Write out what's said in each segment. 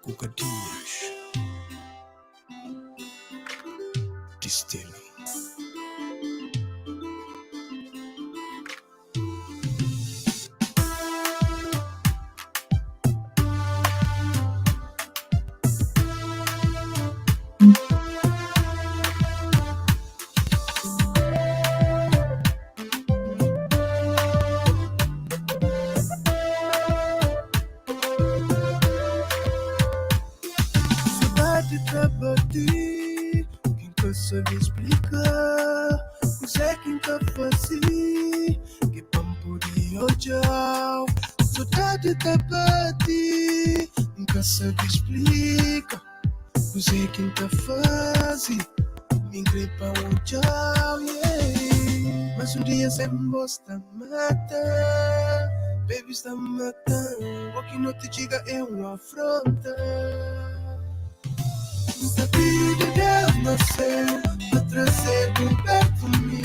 Guga Dias Distinu. Sodadi ta bati ki N ka sabe splika Kuzé ki N ta faze ki pa N pode odja-u Sodadi ta bati N ka sabe splika Kuzé ki N ta faze Mi N kre pa odja-u yeah. Mas un dia sen bo sta mata Baby sta mata-m O ki noti txiga é un afronta N ta pidi Deus na séu Pa traze-bu pertu mi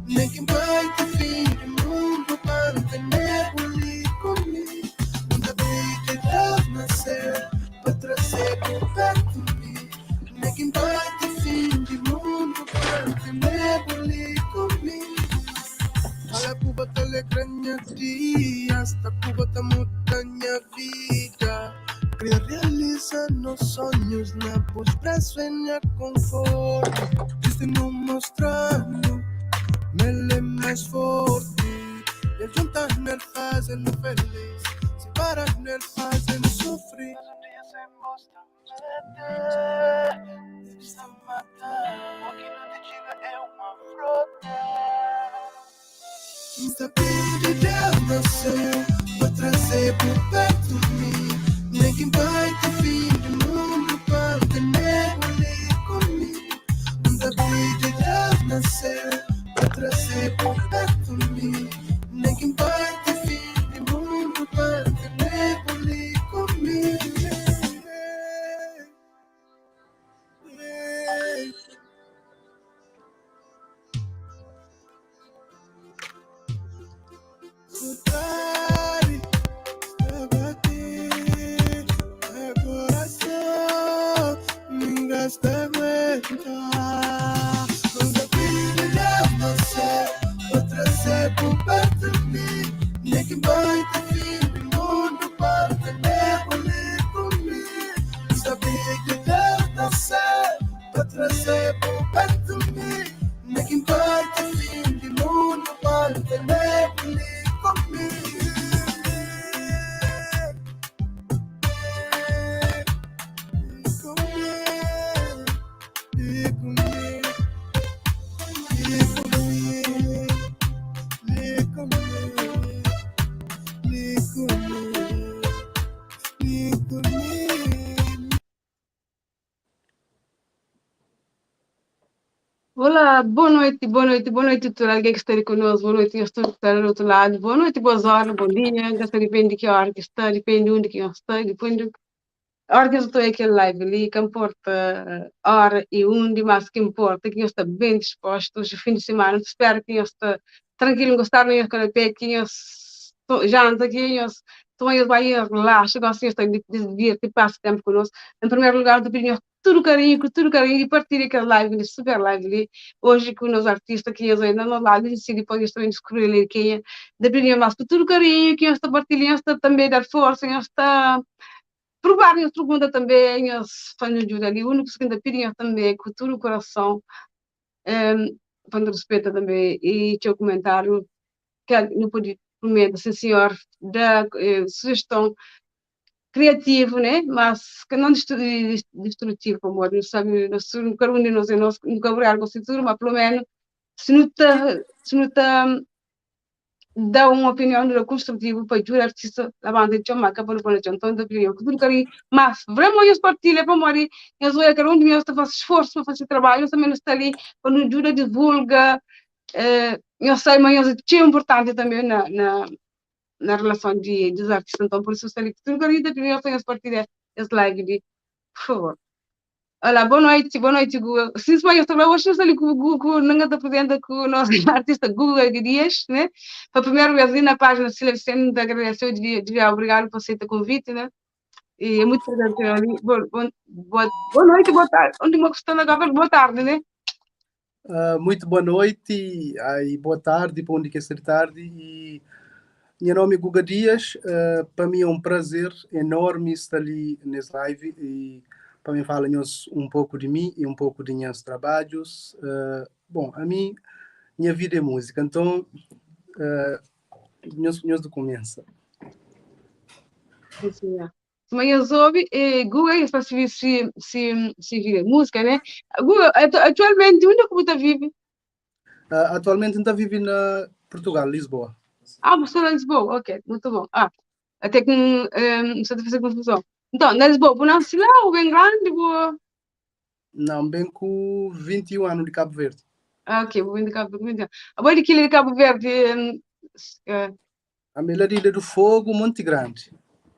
Nen ki N bai ti fin di mundu Pa N tene-bu li ku mi N ta pidi Deus na séu Pa traze-bu pertu mi Nen ki N bai ti fin di mundu Pa N tene-bu li ku mi Fala ku bo ta alegra nha dia Sta ku bo ta muda nha vida Kre realiza nos sonhus Na bus brasu é nha konfortu Distinu mostra-nu M'el é más forti El djunta-nu el faze-nu felis Sipara-nu el faze-nu sufri. N ta pidi Deus na séu pa traze-bu pertu mi Nen ki N bai ti fin di mundu pa N tene-bu li ku mi N ta pidi Deus na séu pa traze-bu pertu mi Nen ki N bai ti fin di mundu pa N tene-bu li ku mi. Sodadi sta bate na korason Mi ka sta aguenta N ta pidi Deus na séu Pa traze-bu pertu di mi Nen ki N bai ti fin di mundu Pa N tene-bu li ku mi N ta pidi Deus na séu Pa traze-bu pertu di mi Nen ki N bai ti fin di mundu Pa N tene-bu li ku mi. Li ku mi, li ku mi, li ku mi, li ku mi, li ku mi, li ku mi. Olá, boa noite, boa noite, boa noite tudo alguém que está ali conosco, boa noite, nhos tudo que está do outro lado, boa noite, boas horas, bom dia, já está depende de que hora que está, depende de onde que está, depende de hora que eu estou aquele live ali, que importa hora e onde, mas que importa que nhos está bem disposto, hoje fim de semana, espero que nhos está tranquilo, gostaram nhos canapé, que nhos janta, que nhos toma nhos banho, relaxa, gosta nhos está divirte, passa tempo conosco. Em primeiro lugar, eu pedi nhos tudu karinhu, ku tudu karinhu i partilha kel live li, super live li, oji ku nos artista ki nhos oi na nos ladu, di si dipos nhos ta ben diskubri el é kenha, da pidi nhos mas ku tudu karinhu ki nhos ta partilha, nhos ta tanbe da forsa, nhos ta prubadu nhos pergunta tanbe, nhos fla nhos djuda li, uniku kusa ki N ta pidi nhos tanbe ku tudu kurason, pa nu rispeta tanbe i txeu kumentariu, kel nu pudi kumenta, sin sinhor da sujeston kriativu, né? Mas ka não destrutivo, pamodi nu sabe, nos tudu, kada un di nos é nos, nu ka obrigadu gosta di tudu, ma pelo menu si nu ta, si nu ta da un opinion, nu da konstrutivu pa djuda artista labanta di txon, ma ka pa nu poi na txon. Nton, da opinion ku tudu karinhu, mas vraiment nhos partilha pamodi nhos odja kada un di nhos ta fasi sforsu pa fasi trabadju, nos tanbe nu sta li pa nu djuda divulga, nhos sabe ma nhos é txeu inportanti tanbe na na na relason di dos artista nton por isu sta li tudu karinhu ta pidi nhos pa nhos partilha es live li por favor Olá, boa noite, boa noite Guga. Sim, sima nhos ta fla, oxi nu sta li ku ku ku nu ta apresenta ku nos artista Guga Dias, né? Pa primeru vez li na página Sila Vicente, nu ta agradese-u di di obrigadu pa aseita konviti, né? E é muito prazer ter ali. Boa, boa, boa noite, boa tarde. Onde uma questão agora, boa tarde, né? Muito boa noite e boa tarde, bom dia que é tarde. E meu nome é Guga Dias. Para mim é um prazer enorme estar ali nesse live e para mim falar um pouco de mim e um pouco de meus trabalhos. Bom, a mim, minha vida é música, então meus documentos. Sim, senhor. Mas eu soube, Guga, para se se música, né? Guga, atualmente, onde é que você vive? Atualmente ainda vive na Portugal, Lisboa. Ah, você está em Lisboa, ok, muito bom. Ah, até que você está fazendo confusão. Então, na Lisboa, você nasce lá ou bem grande? Boa? Não, bem com 21 anos de Cabo Verde. Ah, ok, vou de Cabo Verde. Agora de que de Cabo Verde? A Melarilha do Fogo, Monte Grande.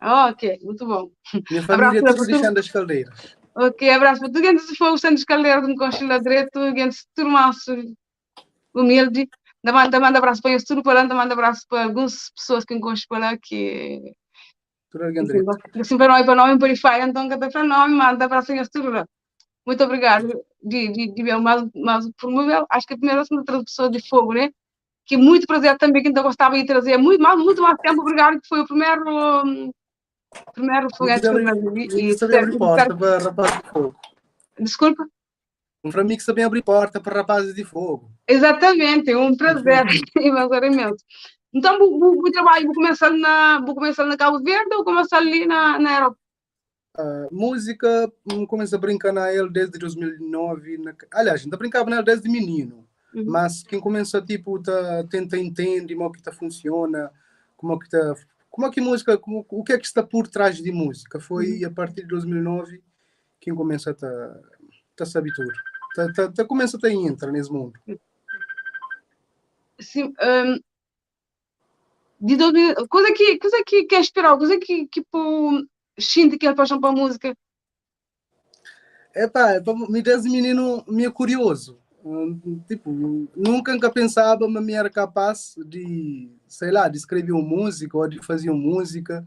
Ah, ok, muito bom. Minha família é tudo de das Caldeiras. Ok, abraço para tudo gente do Fogo, Santos Caldeiras, de Conchila Direito, gente turmaço humilde. Manda, manda abraço para isso tudo para lá, manda abraço para algumas pessoas que encontro para lá que. Tudo alguém direito. Assim, para nós, para nós, para faz, então, cada para nós, manda abraço para tudo lá. Muito obrigado de ver mais, mais promover. Acho que a primeira outra pessoa de fogo, né? Que muito prazer também, que ainda gostava de trazer muito mais tempo. Obrigado, que foi o primeiro foguete que eu E também abrir porta para rapazes de fogo. Desculpa? Um para mim que também abrir porta para rapazes de fogo. Exatamente, um prazer, prazer imenso. Então, o trabalho, vou começar na Cabo Verde ou começar ali na Europa? Música, comecei a brincar na ele desde 2009. Na, aliás, ainda brincava nela desde menino. Mas quem começa tipo tá, tenta entender como é que tá funciona, como é que tá, como é que música, como, o que é que está por trás de música. Foi a partir de 2009 quem começa a tá, tá saber tudo. Tá, tá, tá começa a entrar nesse mundo. Sim, de 2000, coisa que quer esperar, coisa que tipo sinto que é paixão para a música. Epá, me desde menino me é curioso. Tipo, nunca pensava que me era capaz de, sei lá, de escrever uma música ou de fazer uma música.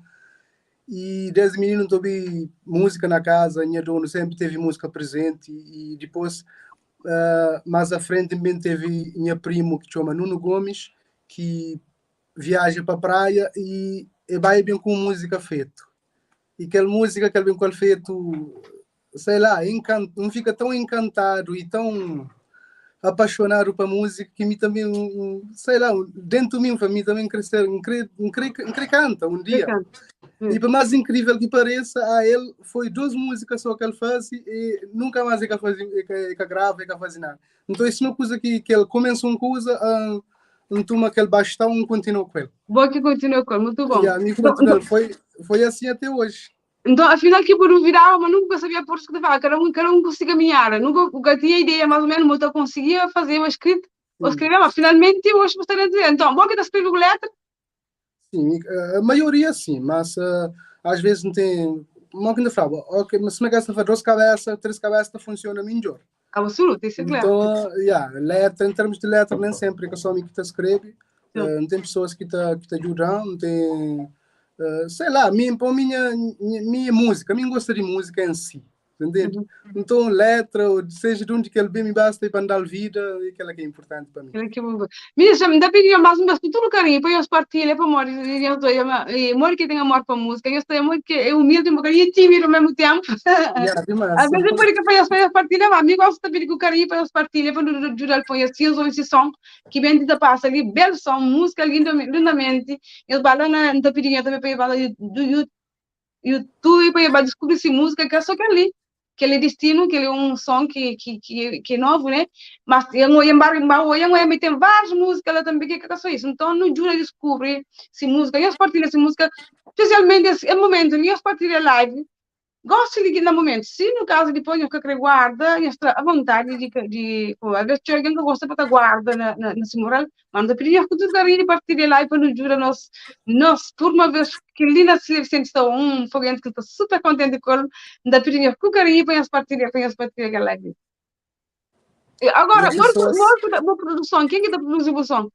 E desde menino tive música na casa, minha dona sempre teve música presente e depois, mais à frente também teve minha primo que chama Nuno Gomes, que viaja para a praia e vai bem com música feito. E aquela música que ele vem com ele feito, sei lá, encant, não fica tão encantado e tão apaixonado para música que me também, sei lá, dentro de mim, para mim também crescer, um canta um dia. E por mais incrível que pareça, a ele foi duas músicas só que ele faz e nunca mais é que faz, é que, é que grava, é que faz nada. Então isso é uma coisa que ele começa uma coisa, um toma aquele bastão, um continua com ele. Bom que continua com ele, muito bom. E a mim continua, foi assim até hoje. Então, afinal, que por virava, mas nunca sabia por isso que estava. Cada um conseguia caminhar. Nunca tinha ideia, mais ou menos, mas eu conseguia fazer uma escrita, ou escrever, mas finalmente hoje gostaria de dizer. Então, bom que está escrevendo letra? Sim, a maioria sim, mas às vezes não tem. Uma que ainda fala, ok, mas se me gasta duas cabeças, três cabeças, funciona melhor. Absoluto, isso é claro. Então, yeah, letra, em termos de letra, nem sempre que só me que te escreve. Não tem pessoas que te ajudam, não tem. Sei lá, minha, minha música, mim gosta de música em si, entende? Então, letra, ou seja de onde que ele vem, me basta para andar a vida, e aquela que é importante para mim. Que bom. Mira, já me dá pedir mais um com todo carinho, para eu partilhar, para morrer, e amor que tem amor para música, eu estou amor que é humilde, um bocadinho tímido ao mesmo tempo. Yeah, demais. Às vezes, por que para eu partilhar, mas amigo gosta de pedir com carinho para eu partilhar, para ajudar a pôr assim, ou esse som, que vem de passa ali, belo som, música linda, lindamente, eu balo na, não pedindo também para eu balar do YouTube, para eu descobrir essa música, que é só que ali. Aquele destino, que é um som que é novo, né? Mas eu eu tem várias músicas lá também que é só isso. Então, não jura descobrir se música, eu partilho essa música, especialmente esse momento, eu partilho live. Gosto de que no momento, se no caso depois eu que guarda, eu estou à vontade de às vezes tem alguém que gosta para guarda na moral, mas eu pedi que tudo carinho de partilhar live para nos jura nós por uma vez que ali na sempre está um foguete que está super contente com ele, da pedir com carinho para partilhar aquela live. Agora, uma produção, quem que está produzindo o som?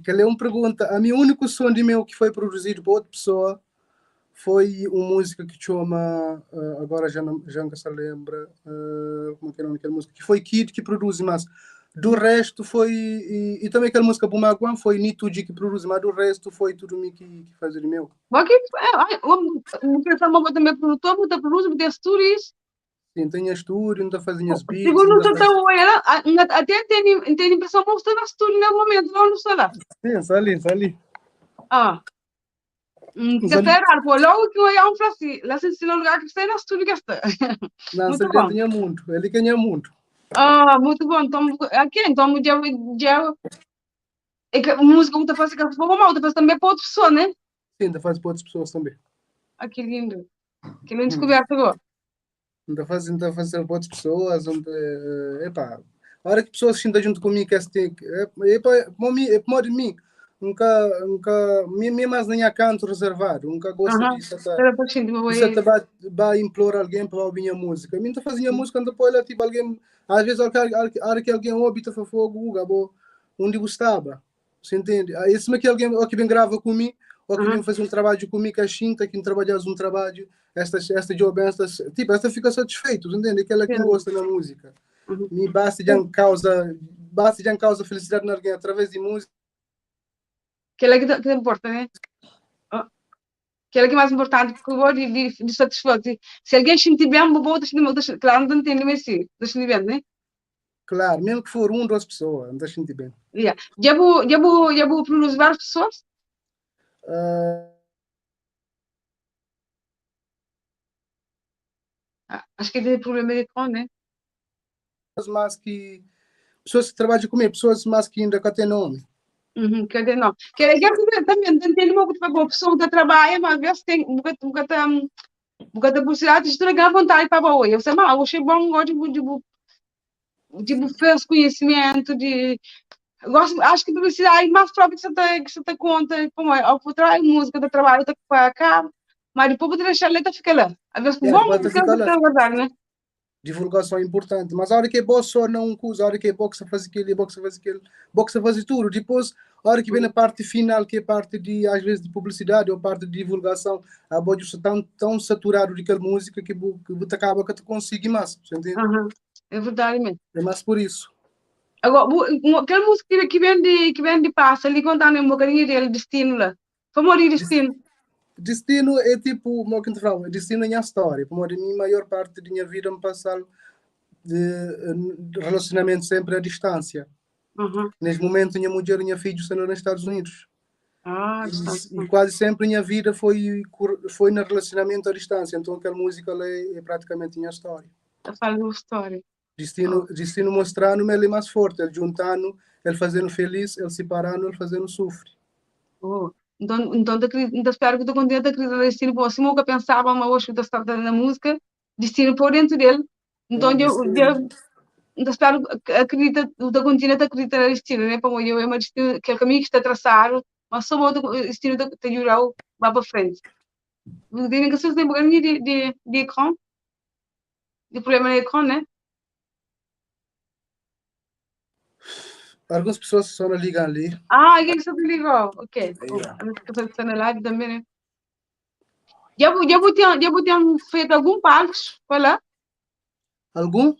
Que é uma pergunta, a minha único som de meu que foi produzido por outra pessoa Foi un múzika ki txoma, agora já não, já nka sa lembra kuma ki é nomi kel múzika, ki foi Kid ki produzi, mas do resto foi, e, e também kel múzika Bu Maguan foi Nito G ki produzi, mas do resto foi tudo mi ki, ki faze di meu. Bom que é, ai, o pensar mo também produtor, bo ta produz, bo tem estúdio isso. Sim, tem estúdio, não tá fazendo minhas beats, Segundo não tá você tá olhando, até tem tem impressão que você está no estúdio no momento, não está lá. Sim, só ali, só ali. Ah. Fica até raro, pô, logo que eu ia um assim, lá se ensina um lugar que você no estúdio que está. Não, Muito ele bom. tinha muito, ele tinha muito. Ah, muito bom. Então, aqui, então, já, já, é que a música que você faz, que bom, mal, você faz também para outra pessoa, né? Sim, você faz para outras pessoas também. Ah, que lindo. Que lindo descoberto agora. Não faz, não faz para outras pessoas, não epá, a hora que pessoas se sentem junto comigo, que assim, epá, é para de mim, nunca, nunca, me, me mais nem a canto reservado, nunca gosto de estar, Era para sentir uma de estar vai, vai implorar alguém para ouvir minha música. A mim tá fazendo música, depois lá, tipo, alguém, às vezes, a hora que alguém ouve, tá fogo, gabo, onde gostava, você entende? Ah, esse que alguém, ou que vem grava comigo, ou que vem fazer um trabalho comigo, que a xinta, que trabalhas um trabalho, esta, esta job, esta, tipo, esta fica satisfeito, entende? Aquela que gosta da música. Me basta de causa, basta de causa felicidade em alguém através de música. Aquela que, que importa, né? Aquela que é mais importante, porque eu vou de, de, de satisfazer. Se alguém sentir bem, vou sentir claro, não entende, mas sim, sentir bem, né? Claro, mesmo que for um, duas pessoas, não está sentir bem. Yeah. Já vou, já vou, já vou produzir várias pessoas? Acho que tem problema de ecrã, né? Mais que pessoas que trabalham comigo, pessoas mais que ainda que têm nome. Uhum, que tem nome. Que que também tem uma coisa pessoa que trabalha, mas às vezes tem um bocado um bocado publicidade, de ganhar vontade para boa. Eu sei, mas eu achei bom, gosto de de fez conhecimento, de gosto, acho que publicidade é mais própria que você tá, que você tá conta, como é, ao trás música do trabalho, tá para cá, mas depois vou deixar a letra fica lá. Às vezes, Yeah, bom, pode porque ficar lá. guardar, né? Divulgação é importante, mas a hora que é boa só não usa, a hora que é boa que você faz aquilo, é boa que você faz aquilo, boa que você faz tudo. Depois, a hora que vem a parte final, que é a parte de, às vezes, de publicidade ou parte de divulgação, a boa está tão, tão saturado de aquela música que que você acaba que te consegue mais, você entende? Uhum. É verdade mesmo. É mais por isso. Agora, aquela música que vem de passa ali, contando um bocadinho dele, Destino lá. Foi morrer Destino. Destino é tipo, como que te falo, destino é minha história, como a minha maior parte da minha vida me passar de relacionamento sempre à distância. Neste momento, minha mulher e minha filha estão nos Estados Unidos. Ah, E quase sempre minha vida foi, foi no relacionamento à distância, então aquela música lá é praticamente minha história. Tá falando história. Destino, destino mostrando-me ele é mais forte, ele juntando, ele fazendo feliz, ele separando, ele fazendo sofrer. Oh. Então, então, então espero que tu continue a acreditar no destino. Bom, se nunca pensava, mas hoje tu está na música, destino por dentro dele. Então, eu, eu, então espero que acredita, tu continua a acreditar no destino, né? Como eu é um destino, aquele caminho que está traçado, mas só o destino te ajudar vai para frente. Dizem que vocês têm um bocadinho de ecrã, de problema no ecrã, né? Algumas pessoas só não ligam ali. Ah, alguém que só te ligou. Ok. Oh, está na live também, né? Já vou, já vou ter, já vou ter feito algum palcos, foi lá? Algum?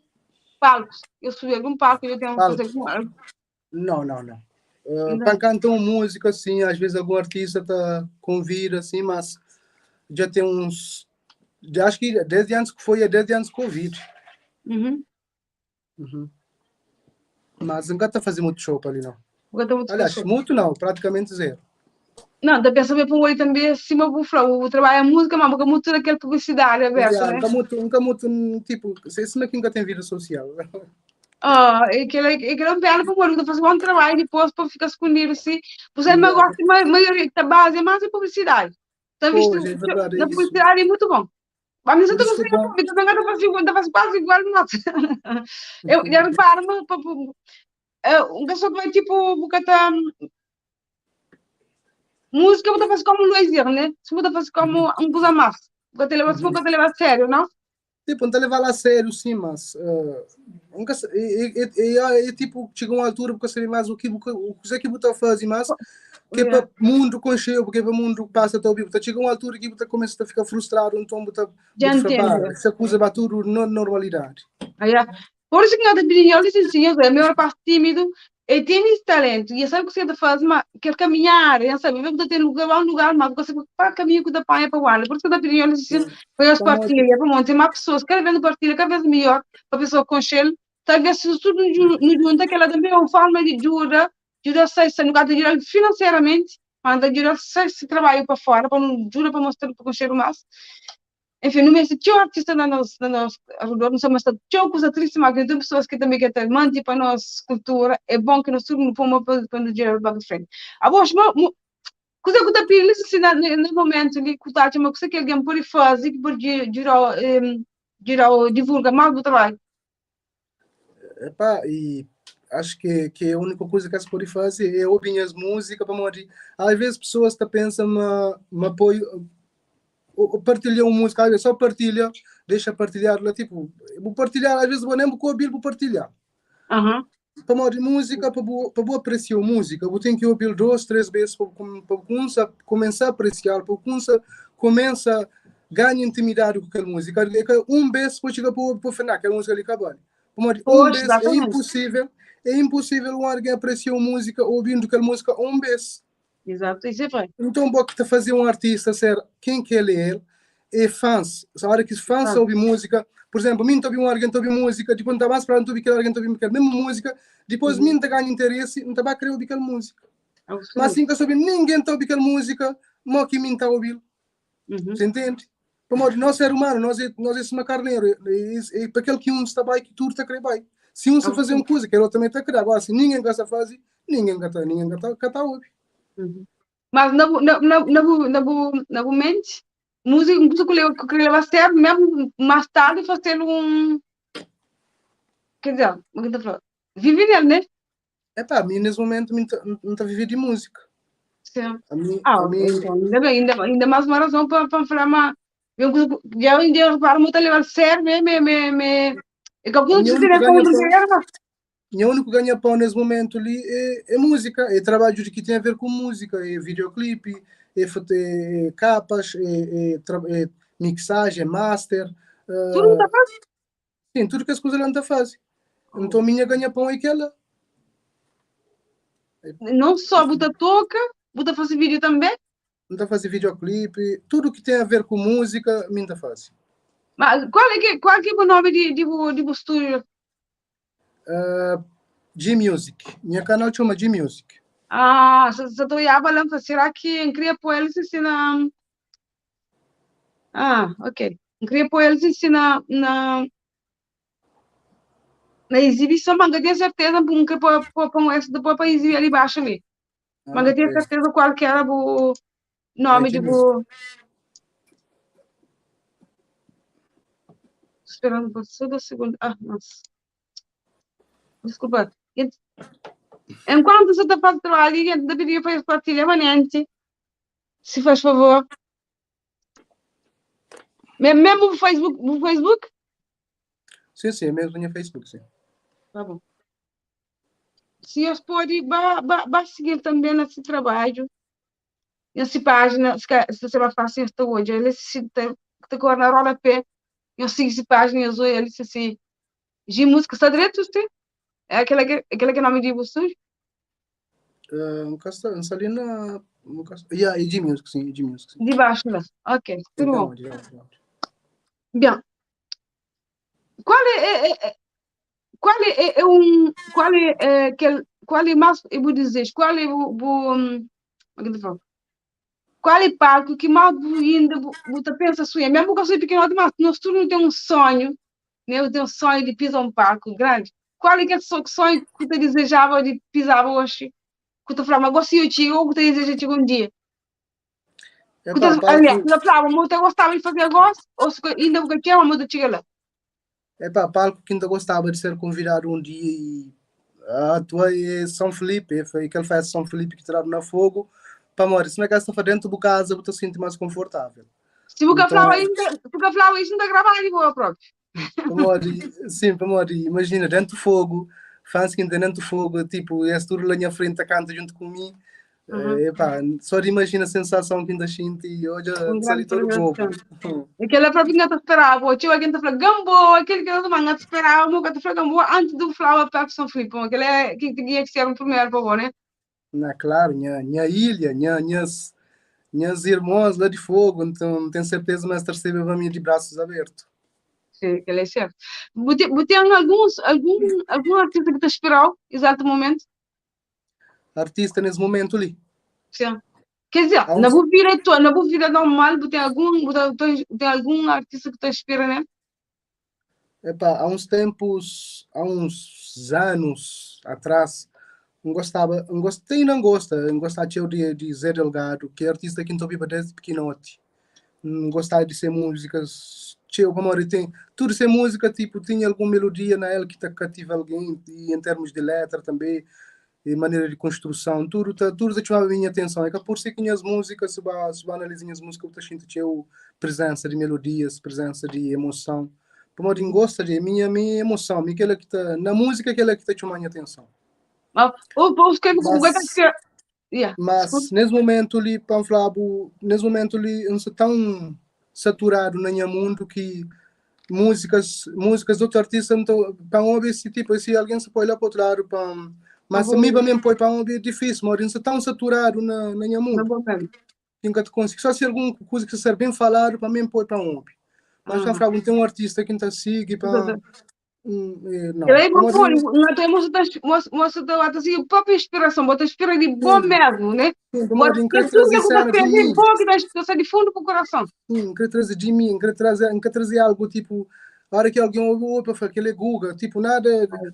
Palcos. Eu subi algum palco, eu tenho feito algum. Não, não, não. Para cantar uma música, assim, às vezes algum artista tá convida, assim, mas já tem uns... Acho que desde antes que foi, desde antes do Covid. Mas nunca tá fazendo muito show para ali, não. Nunca tá muito Aliás, show. muito não, praticamente zero. Não, da pessoa para o olho também, acima do flow, o trabalho é música, mas nunca muito daquela publicidade aberta, Yeah, né? Nunca muito, nunca muito, tipo, sei se que nunca tem vida social. Ah, é que ele, é que ele é um belo para o olho, fazer um bom trabalho depois para ficar escondido, assim. Você não gosta, mas a maioria da base é mais a publicidade. Então, visto, Pois, é verdade, é na isso. publicidade é muito bom. Mas eu Por tô isso que é conseguindo, bom. eu também não faço, eu faço quase igual, nossa. Eu já reparo, mas, pô, pô, é, um pessoa que vai, tipo, bocar, música, eu vou fazer como Luiz, né? Se vou fazer como um coisa mais. Vou te levar, se vou te levar a sério, não? Tipo, não te levar a sério, sim, mas, nunca se, e, e, e, e, e, tipo, chega uma altura porque eu sei mais o que, o que, o que é que você faz, mas Que é pa mundo conxeu, porque é pa mundo passa ta obi, ta chega uma altura que bu ta começa a ficar frustrado, então bu ta Já bu ta entendo. fala, essa coisa ba tudo na normalidade. Aí, por isso que nós pedimos, ele disse assim, é meu rapaz tímido, ele tem esse talento, e sabe o que você faz, mas quer caminhar, ele sabe, mesmo ter lugar, um lugar, mas você para caminho que dá panha para o ar. Por isso que eu pedi, ele disse assim, foi as partilhas, para monte, mais pessoas, cada vez partilha, cada vez melhor, para a pessoa conhecer, talvez se tudo no junta, que ela também é uma forma de ajuda, ajuda se no caso de ajuda financeiramente, mas ajuda se se trabalho para fora, para não ajuda para mostrar, para conhecer mais. Enfim, no mês tinha artista na nossa, na nossa redor, não sei, mas tinha coisa triste, mas tem pessoas que também querem manter para a nossa cultura, é bom que nós tudo não pomos para para dinheiro para frente. A voz, coisa que eu pedindo, assim, no momento ali, que tá, uma coisa que alguém pode fazer, que pode gerar, gerar, divulgar mais do trabalho. Epá, e acho que a única coisa que se pode fazer é ouvir as músicas para morrer. Às vezes pessoas tá pensam me, me apoio, ou partilham música, às vezes só partilha, deixa partilhar lá, tipo, vou partilhar, às vezes vou nem vou ouvir, vou partilhar. Para morrer música, para para apreciar música, vou ter que ouvir duas, três vezes para para começar começar a apreciar, para começar começa ganhar intimidade com aquela música. É que um vez pode chegar para para final, aquela música ali acabou. Para um vez é impossível um alguém apreciar música ouvindo aquela música um vez. Exato, isso é bem. Então, bom que te fazer um artista ser quem que ele é, é fãs. A hora que fãs ouvem música, por exemplo, mim ouvi um alguém ouve música, depois não tá mais para ouvir aquele alguém ouve aquela mesma música, depois mim tá ganha interesse, não tá mais querer ouvir aquela música. Mas assim que sabe ninguém tá ouvindo aquela música, mo que mim tá ouvindo. Você entende? Como nós ser humano, nós é uma carneiro, é, é, é para aquele que um está bem, que tudo está querer bem. Se um se fazer uma coisa, que o outro também está a querer. Agora, se ninguém gosta de fazer, ninguém está ninguém tá, tá ouvir. Mas na na na na na na mente, música, música que eu queria levar sério, mesmo mais tarde fazer um. Quer dizer, o que tá falando? Vive nele, né? É pá, a mim nesse momento não está a viver de música. Sim. A mim, ah, a mim... Então, ainda bem, ainda, ainda mais uma razão para para falar, mas eu já um dia reparo muito a levar sério, me, me, me, me. É que alguns ganha Meu único ganha-pão nesse momento ali é, é música, é trabalho de que tem a ver com música, é videoclipe, é, é capas, é, é, é mixagem, é master. Tudo está fazendo? Sim, tudo que as coisas não está fazendo. Então a minha ganha-pão é aquela. Não só buta toca, buta fazer vídeo também? Não tá fazer videoclipe, tudo que tem a ver com música, mim tá fazendo. Mas qual é que é o nome de estúdio? G-Music. Minha canal chama G-Music. Ah, se estou falando, será que eu queria pôr eles assim na... Ah, ok. Eu queria pôr eles assim na, na, na exibição, mas não tenho certeza, porque pôr, pôr, pôr esse depois para exibir ali embaixo ali. Mas não tenho certeza qual que era o nome é de o... Esperando por só da segunda. Ah, nossa. Desculpa. Enquanto você está fazendo trabalho, eu deveria fazer partilha manente. Se faz favor. Mesmo no Facebook, no Facebook? Sim, sim, mesmo no Facebook, sim. Tá bom. Se eu pode, vá, vá, vá seguir também nesse trabalho, nessa página, se você vai fazer esta hoje, ele se te, te corna rola pé, eu sigo essa página, eu sou ele disse assim, de música, está direito, você? É aquela que é nome de você? Nunca está, não ali na, nunca está, yeah, é de música, sim, é de música, sim. De baixo, lá. Ok, tudo bom. Bem, qual é, é, é qual é, é, um, qual é, é aquele, qual é mais, eu vou dizer, qual é o, o, qual é palco que mal ainda você pensa sonhar, mesmo que eu sou pequeno, mas nós tudo não tem um sonho, né? Eu tenho um sonho de pisar um palco grande. Qual é aquele sonho que você desejava de pisar hoje? Que você falava, mas gosto de ou que você deseja de um dia? É, Que você, aliás, você falava, mas você gostava de fazer agora, ou se ainda você quer, mas você chega lá? É pá, palco que ainda gostava de ser convidado um dia e atuar em São Felipe, foi aquele festa São Felipe que tiraram na fogo, para morrer. Se não é que está dentro de casa, você se sente mais confortável. Se você então, falava ainda, se você falava isso, não está gravado de boa própria. Para sim, para morrer, imagina, dentro do fogo, fãs que dentro do fogo, tipo, esse tudo lá na frente canta junto comigo. Uhum. Epá, só de imagina a sensação que ainda sinto e hoje Um sali grande todo bobo. premiação. Aquela própria que não esperava, o tio alguém tá falando Gamboa, aquele que eu não te esperava, o que tá falando Gamboa antes do Flower Pepson Flip, aquele é que tinha que ser o primeiro, por favor, né? Na, claro, minha ilha, minhas irmãs lá de fogo, então tenho certeza, mas recebe para mim de braços abertos. Sim, aquele é certo. Você tem algum artista que te inspirou, exato momento? Artista nesse momento ali. Sim. Quer dizer, na boa vida tua, na boa vida normal, você tem algum artista que te inspira, né? Epá, há uns tempos, há uns anos atrás, não gostava, não gostei e não gosta, não gostava de Zé Delgado, que é artista que não vive desde pequenote. Não gostava de ser músicas, tinha, como ele tem, tudo ser música, tipo, tinha alguma melodia na ela que tá cativa alguém, e em termos de letra também, e maneira de construção, tudo tá, tudo tá chamava a minha atenção. É que por ser que as músicas, se ba analisar as músicas, eu sinto tinha presença de melodias, presença de emoção. Por modo que gosta de minha emoção, minha aquela que tá na música aquela que tá chamando a minha atenção. Mas o povo que Mas, que yeah. mas nesse momento ali, para falar, nesse momento ali, eu não sou tão saturado no meu mundo que músicas de outro artista, então, para ouvir esse tipo, se alguém se põe lá para outro lado, para, mas a mim para mim põe para ouvir é difícil, mas não sou tão saturado na minha mundo. Nunca te consigo, só se alguma coisa que ser bem falado, para mim põe para ouvir. Mas para falar, tem um artista que não sigue para não. Ele é bom, não temos moça da assim, própria inspiração, bota inspira de bom mesmo, né? Sim, Bota quero tudo trazer que cena de você mim. bom que dá inspiração de fundo pro coração. Sim, quero trazer de mim, quero trazer algo tipo, a hora que alguém ouve, opa, fala, aquele é Guga, tipo, nada,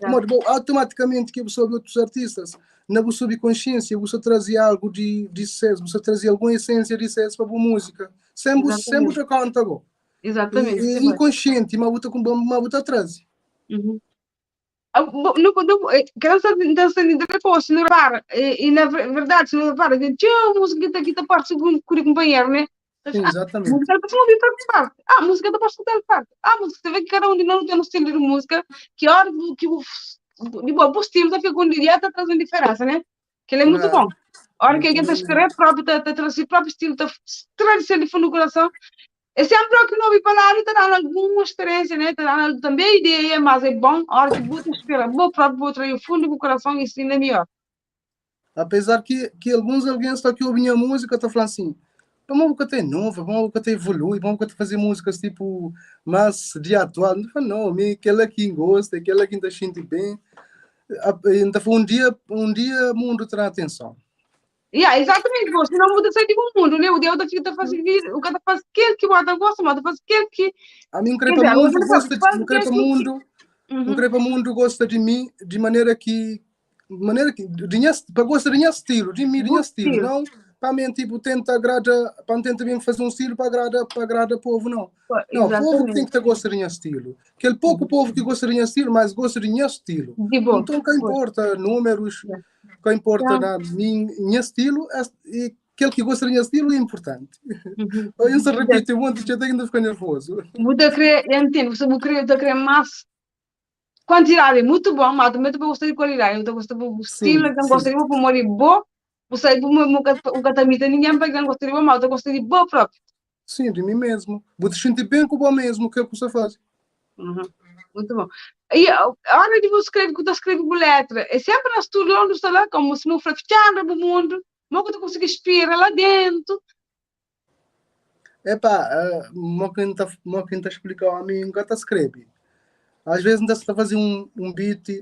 modo, bom, automaticamente que você ouve outros artistas, na sua subconsciência, você trazia algo de sucesso, você trazia alguma essência de sucesso para a música, sempre, sempre te conta, go. Exatamente. E, e inconsciente, mas você com mas você traz. Uhum. No, no, criança depois, se não repara, e na verdade, se não repara, tinha música que está parte com o companheiro, né? Sim, exatamente. Ah, música está ouvir para parte. Ah, música está para parte. Ah, música, você vê que cada um de nós tem um estilo de música, que hora que o de bom, o estilo está ficando direto, está trazendo diferença, né? Que ele é muito bom. A hora que alguém está escrevendo próprio, está trazendo o próprio estilo, está trazendo fundo do coração. É sempre que não ouvi falar, está dando alguma experiência, né? Está dando também ideia, mas é bom. A hora que você espera, bom próprio, vou trazer o fundo do coração e isso ainda é melhor. Apesar que alguns alguém está aqui ouvindo a música, está falando assim, vamos que tem nova, vamos que evolui, vamos que fazer músicas tipo mais de atual. Não falo, não, me aquela que gosta, aquela que ainda sente bem. Ainda foi um dia o mundo terá atenção. Yeah, exatamente, você não muda sair do mundo, né? O Deus da fica faz o cara faz aquele que bota gosta, mas faz aquele que A mim crepa mundo gosta de, um crepa mundo, um crepa mundo gosta de mim de maneira que de minha, para gosta de minha estilo, de mim, de minha estilo, não para mim tipo tenta agrada, para tenta bem fazer um estilo para agrada, para agrada povo não. Não, o povo tem que ter gosto de minha estilo. Aquele pouco povo que gosta de minha estilo, mas gosta de minha estilo. De bom. Então, que importa números, que importa na minha estilo, e aquele que gosta de minha estilo é importante. Uhum. Eu se repito muito, eu tenho que ficar nervoso. Muda querer, eu entendo, você muda querer mais quantidade, muito bom, mas também eu gosto de qualidade, eu gosto do estilo, eu gosto de bom humor bom, você o catamita ninguém para não gosto de bom, mas eu gosto de bom próprio. Sim, de mim mesmo. Vou te sentir bem com o bom mesmo, que é o que você faz. Uhum. Muito bom. E a hora de você escrever, quando escreve com letra, é sempre nas tudo onde está lá, como se não for fechando o mundo, mas que tu consegue inspirar lá dentro. Epá, uh, quem tá explicar a mim, nunca tá escreve. Às vezes não está fazer um beat,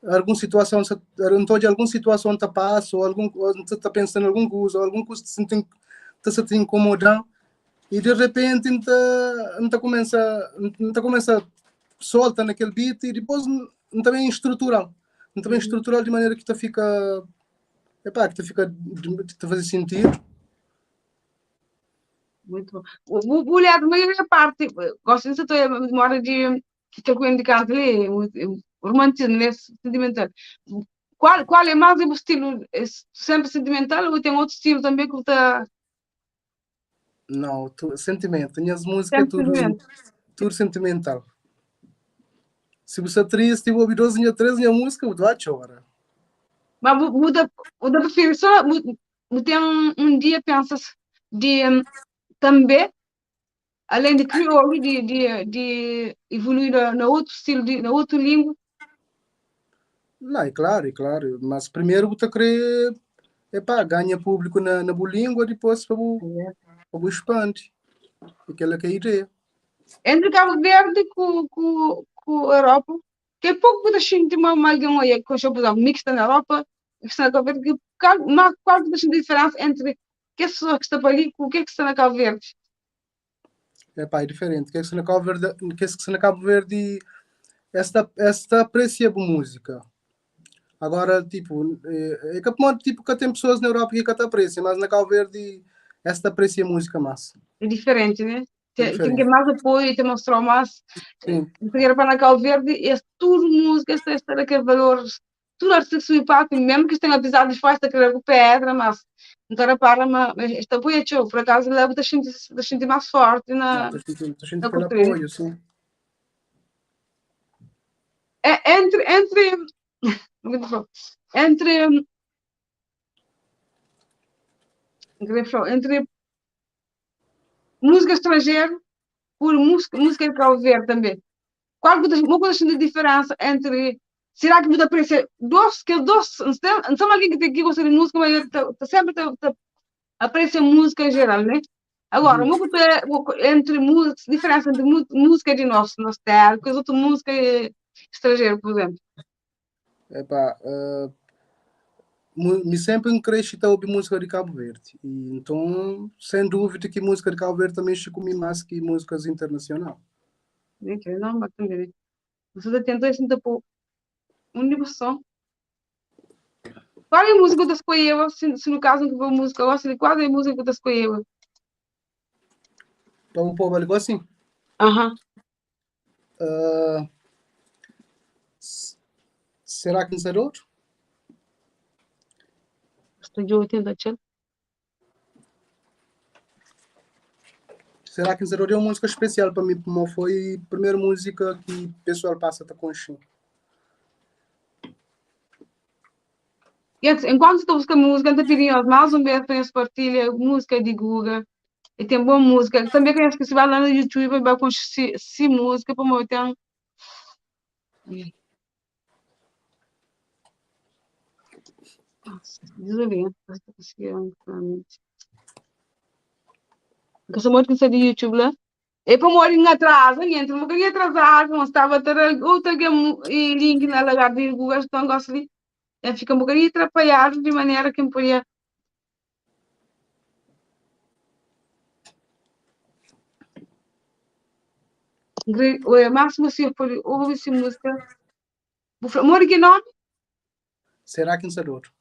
alguma situação, não de alguma situação tá passa, ou algum você tá pensando em algum coisa, ou algum coisa te tá se te incomodando, e de repente não começa, não começa solta naquele beat e depois não também estrutural. Não também estrutural de maneira que te fica, epá, que te fica, te fazer sentido. Muito bom. O mulher, a maioria parte, gosto de demora de ter com indicado ali, o romantismo, né, sentimental. Qual é mais o estilo? É sempre sentimental ou tem outro estilo também que está... Não, sentimento. Minhas músicas é tudo sentimental. Se você é triste, eu ouvi 12, 13 minha música, eu vou chorar. Mas muda, muda prefiro só Bu ten un dia pensa di tanbe alén di kriolu di di di evolui na na otu stilu di na otu lingua? Não, é claro, é claro. Mas primeiro bu ta kre epá, ganha público na, na bu língua, depois pa bu, pa bu expande. Aquela que é a ideia. Entre Cabo Verde ku ku ku Europa, ke pouco bu ta xinti ma ma algen oia konxe, por exemplo, mi ki sta na Europa, ki sta na Cabo Verde, kal ma kual ki ta xinti diferensa entre kes pessoas ki sta pa li ku ke ki sta na Cabo Verde? Epá, é diferente. Kes ki sta na Cabo Verde, kes ki sta na Cabo Verde, es ta, es ta aprecia bu música. Agora, tipo, é, é que pamodi, tipo, ka tem pessoas na Europa que ka ta aprecia, mas na Cabo Verde es ta aprecia música mais. É diferente, né? É Tem, tem diferente. que mais apoio, tem mostrar mais. Sim. Porque para na Cabo Verde, é tudo música, esta, esta daquele valor, tudo artista que subi palco, mesmo que tenha pisado de fora, está com pedra, mas então repara, mas este apoio é teu, por acaso, lá está sentindo, está sentindo mais forte na, Estou sentindo, tô sentindo na aquele cultura. apoio, sim. É, entre, entre, entre, entre música estrangeira por música, música de Cabo Verde também. Qual que uma coisa de diferença entre será que muda aprecia doce que doce não sei não sei alguém que tem que gosta de música mas tá, tá sempre tá, tá, aprecia música em geral né agora uma coisa entre música diferença entre música de nosso nosso terra com as outras música estrangeira por exemplo. Epá, me sempre me cresci a ouvir música de Cabo Verde. E, então, sem dúvida que música de Cabo Verde também comigo mais que músicas internacionais. Não, mas também. Você tentou assim, tipo, um livro só. Qual é a música que você escolheu? Se, se no caso não for música, eu gosto de qual é a música que você escolheu? Então, o povo ligou assim. Aham. Será que não será outro? Estou 80. Será que não será outro? É uma música especial para mim, como foi a primeira música que o pessoal passa a conhecer. E enquanto estou buscando música, eu pedindo mais um vez para partilha música de Guga. E tem boa música. Também conheço que se vai lá no YouTube, vai conhecer se música, como eu tenho. Nossa, desorienta. Porque sou muito de YouTube lá. E para morar atrás, entra um bocadinho atrasado, não estava a ter outra link na lugar de Google, então gosto de. Fica um bocadinho atrapalhado de maneira que eu podia. O máximo se eu for ouvir essa música. Mora que nome? Será que não será outro?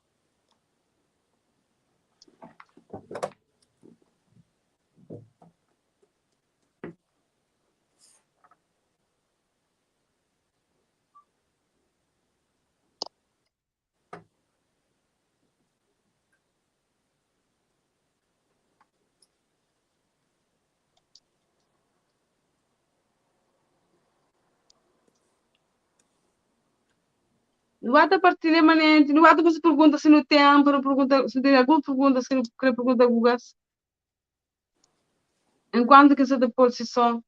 Não há partilha manente, não há você pergunta se no tempo, não pergunta se tem alguma pergunta, se não quer pergunta Google. Enquanto que você depois se só.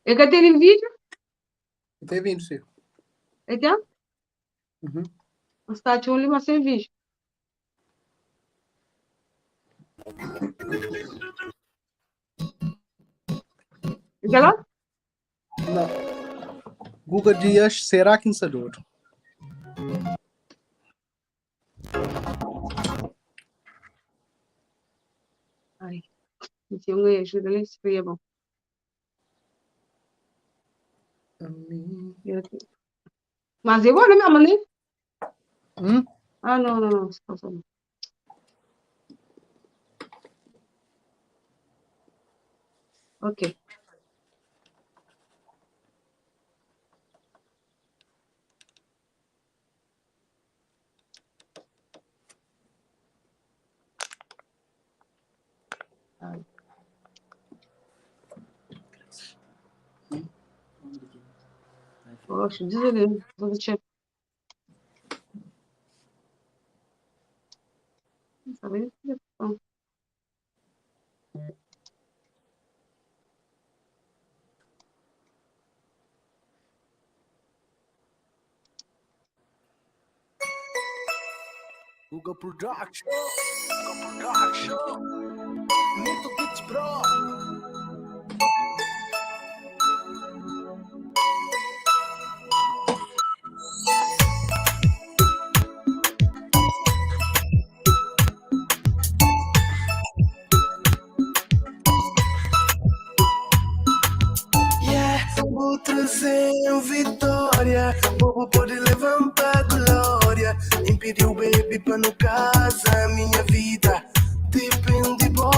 Eu quero ter vídeo? Tem vídeo, sim. Então? Uhum. Está de um lima sem vídeo. Já lá? Não. Guga Dias, será que insador? Ai, não tinha uma ajuda nem seria bom. Mas eu olho mesmo, né? Hum? Ah, não, não, não. não. Ok. Ai. Oxe, diz ali, vou deixar. Sabe? Guga Production. Guga Production. Nito Beats Pro. Yeah, vou trazer vitória. Bobo pode levantar glória. Impediu o baby pra no casa. Minha vida depende bo.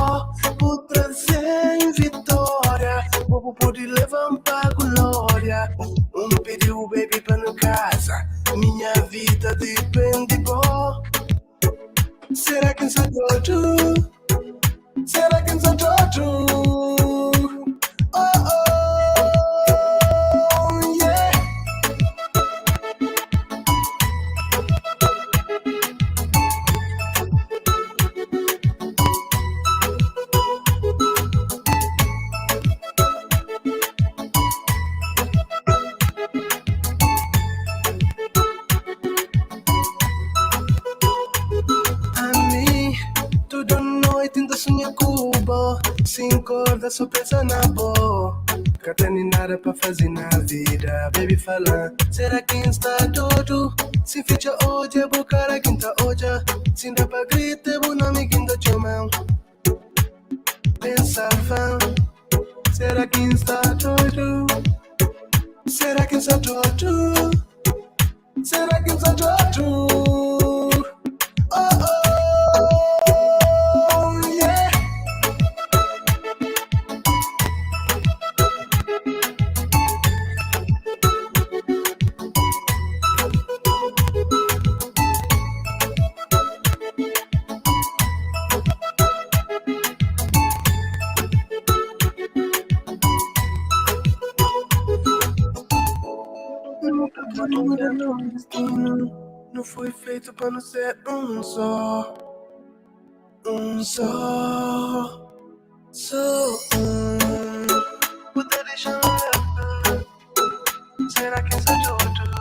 Vou trazer vitória. Bobo pode levantar glória. Impediu o baby pra no casa. Minha vida depende bo. Será que sou doido? Será que sou doido? Oh, oh, yeah. Ami, tudu noiti N ta sunha ku bo Si N korda so pensa na bo Ka tene nada pa faze na vida Baby fala, sera ki N sta dodu? Si N fitxa odja é bu kara ki N ta odja Si N da pa grita é bu nomi ki N ta txoma Pensa van, sera ki N sta dodu? Sera ki N sta dodu? Será que sou doido? Oh, oh, yeah. Nunca pode mudar meu destino. Não foi feito para não ser um só. Um só. Só um. Poder deixar Será que sou doido?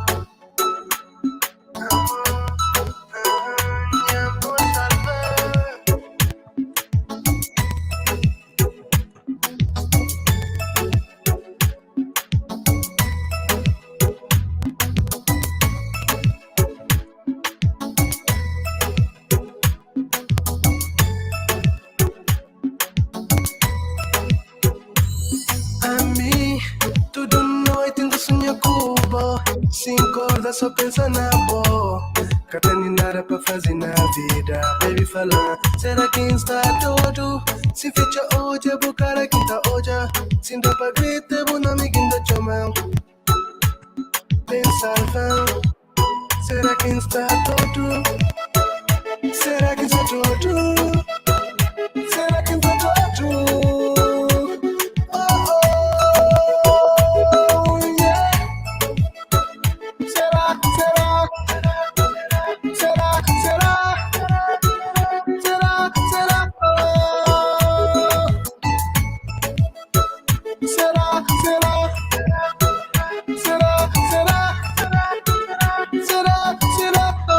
Ami, tudu noiti N ta sunha ku bo Si N korda so pensa na bo Ka tene nada pa faze na vida Baby fala, sera ki N sta dodu? Si N fitxa odja, bu kara ki N ta odja Si N da pa grita, bu nomi ki N ta txoma Ben salva-m, sera ki N sta dodu? Sera ki N sta dodu? Sera ki N sta dodu? Oh, oh, yeah. Será, será, será, será, será, será, oh. Será, será, será, será, será, será, oh.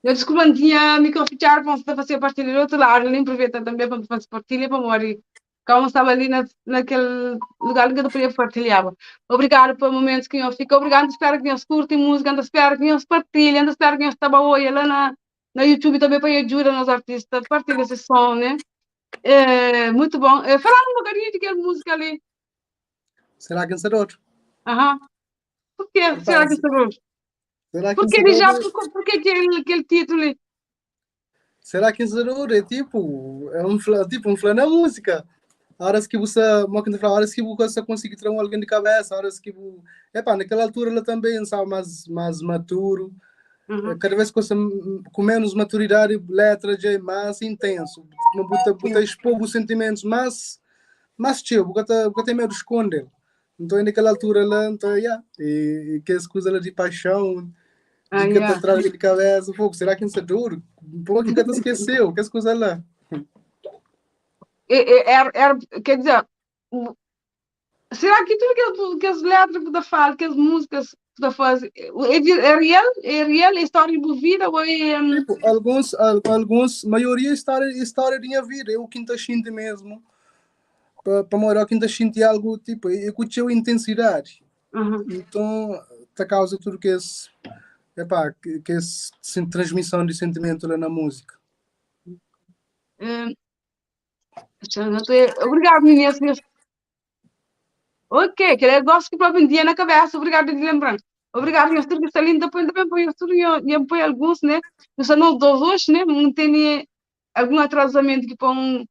Eu desculpa, não tinha micro fechado para fazer partilha do outro lado, nem aproveita também para fazer partilha para morrer. Como estava ali na, naquele lugar que eu podia partilhar. Obrigado pelo momento que eu fico. Obrigado, espero que eles curtem música, espero que eles partilhem, espero que eles estejam hoje lá na, na YouTube também para ajudar nos artistas, partilhar esse som, né? É, muito bom. É, falar um bocadinho de que música ali. Será que é outro? Aham. Por que será que é outro? Será que Por que já, por, por que aquele, aquele título ali? Será ki N é tipo, é um fla, tipo, um fla na música. Horas que você, mo que fala, horas que você consegue tirar um alguém de cabeça, horas que você, epá, naquela altura ela também sabe mais maturo. Cada vez que você com menos maturidade, letra já é mais intenso. Você bota expor os sentimentos mais tio, você tem medo de esconder. Então, naquela altura lá, então, yeah, e que as coisas lá de paixão, de que tá atrás de cabeça, fogo, será que isso é duro? Pô, que te esqueceu, que as coisas lá. Quer dizer, será que tudo que as letras que fala, que as músicas que faz, é real? É real? É história de vida ou é... Tipo, alguns, maioria é história de minha vida, eu que sinto mesmo. Para morar, que sinto algo, tipo, eu curti a intensidade. Então, tá causa tudo que esse, epá, que esse transmissão de sentimento lá na música. Obrigado, meninas. Ok, que ele gosta que próprio dia na cabeça. Obrigado de lembrar. Obrigado, senhor, que está lindo. Depois também põe o põe alguns, né? Não são nós dois hoje, né? Não tem algum atrasamento que põe,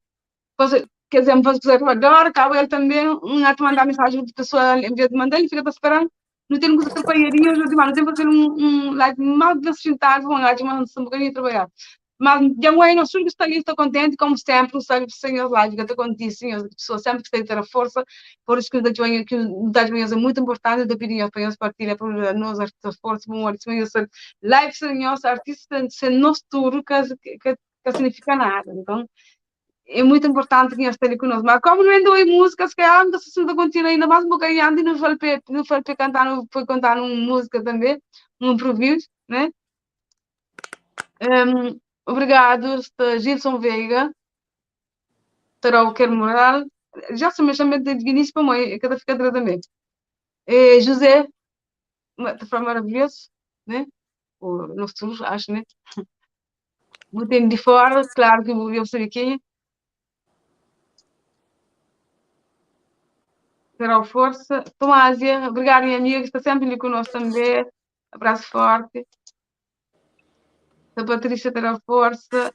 quer dizer, me faz agora, acaba ele também, um ato mandar mensagem de pessoa, em vez de mandar, ele fica esperando. Não tem coisa atrapalhadinha, não tem fazer um live mal descentado, um live mais um bocadinho trabalhar. Mas já o nosso que está ali, está contente, como sempre, sabe, senhor live, que está contente, senhor, pessoa sempre que tem que ter a força, por isso que o da é muito importante, de pedir para nós partilhar para nós artistas força, bom, artista, live, senhor, artista, sem nosso tour, que significa nada. Então, é muito importante que esteja conosco. Mas como não ando em músicas, que anda se continua ainda mais um bocadinho, e não foi para cantar, não foi cantar uma música também, um improviso, né? Obrigado, Gilson Veiga, Tarol Quer Moral, já se me chama de Vinícius para mãe, cada fica também. José, está maravilhoso, né? O nosso acho, né? Botei de fora, claro que eu sei quem. Terá força. Tomásia, obrigada, minha amiga, que está sempre ali conosco também. Abraço forte. A Patrícia terá força.